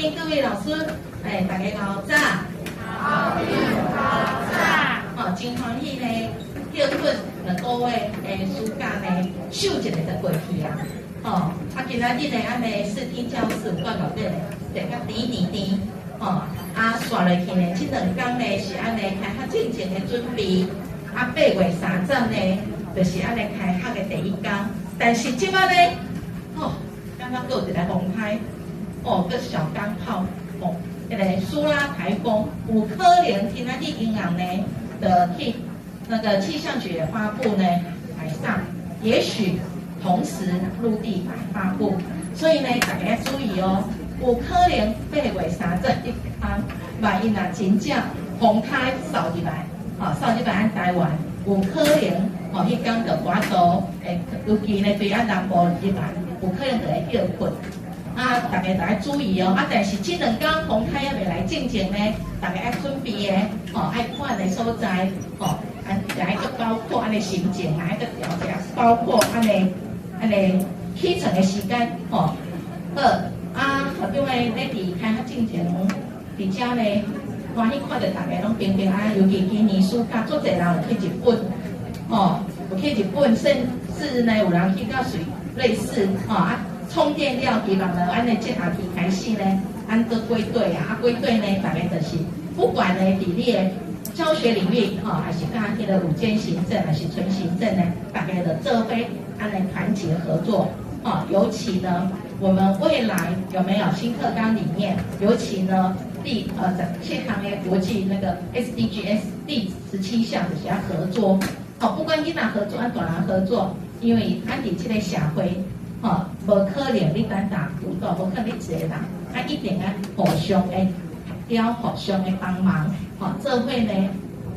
賓，各位老師，哎，大家好早。好，早。哦，真歡喜呢，歇睏2個月的暑假呢，咻一下就過去啊。哦，啊，今仔日呢，按呢視聽教室有夠搞咧，坐較甜甜甜。哦，啊，紲落去呢，這2工呢是按呢開學進前的準備。啊，8月30呢，就是按呢開學的第一工。但是這擺呢，哦，剛剛閣有一个風颱，哦，閣小鋼炮，哦，彼个蘇拉颱風有可能今仔日銀行呢的去那個氣象局也發布呢，海上也許同時陸地來發布，所以呢，大家要注意哦，有可能8月30彼工，萬一若真正風颱掃入來，吼，掃入來咱台灣，有可能吼，彼工就無法度，會尤其呢對咱南部入來，有可能就會歇睏。啊，大家就愛注意哦。啊，但是這兩工風颱猶未來進前呢，大家愛準備的，吼，愛看的所在，吼，啊，也愛閣包括按呢心情，愛閣調節，包括按呢按呢起床的時間，吼。好，啊，校長呢，咧佇開學進前，佇遮呢，歡喜看著大家攏平平安安，尤其今年暑假，足濟人有去日本，吼，有去日本，甚至呢有人去到瑞士，吼啊。充電了，希望呢，按呢這學期開始呢，按閣歸隊啊，啊歸隊呢，大家就是不管呢，佇你的教學領域，吼，還是佮彼个午間行政，還是純行政呢，大家就做伙按呢團結合作，吼，尤其呢，我們未來有沒有新課綱裡面，尤其呢，第17項的國際那個 SDGs 第17項就是要合作，吼，不管囡仔合作，按大人合作，因為咱佇這个社會。吼，無可能你單打獨鬥，無可能你一個人，啊，一定愛互相的協調，互相的幫忙，吼，做伙呢，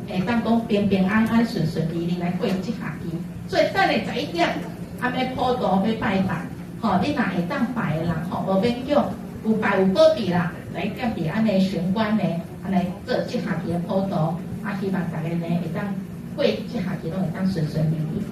會當講平平安安、順順利利來過這學期。所以等下11點，啊，欲普渡欲拜拜，吼，你若會當拜的人，吼，無勉強，有拜有保庇啦，來點佇按呢玄關呢，按呢做這學期的普渡，啊，希望大家呢會當過這學期攏會當順順利利。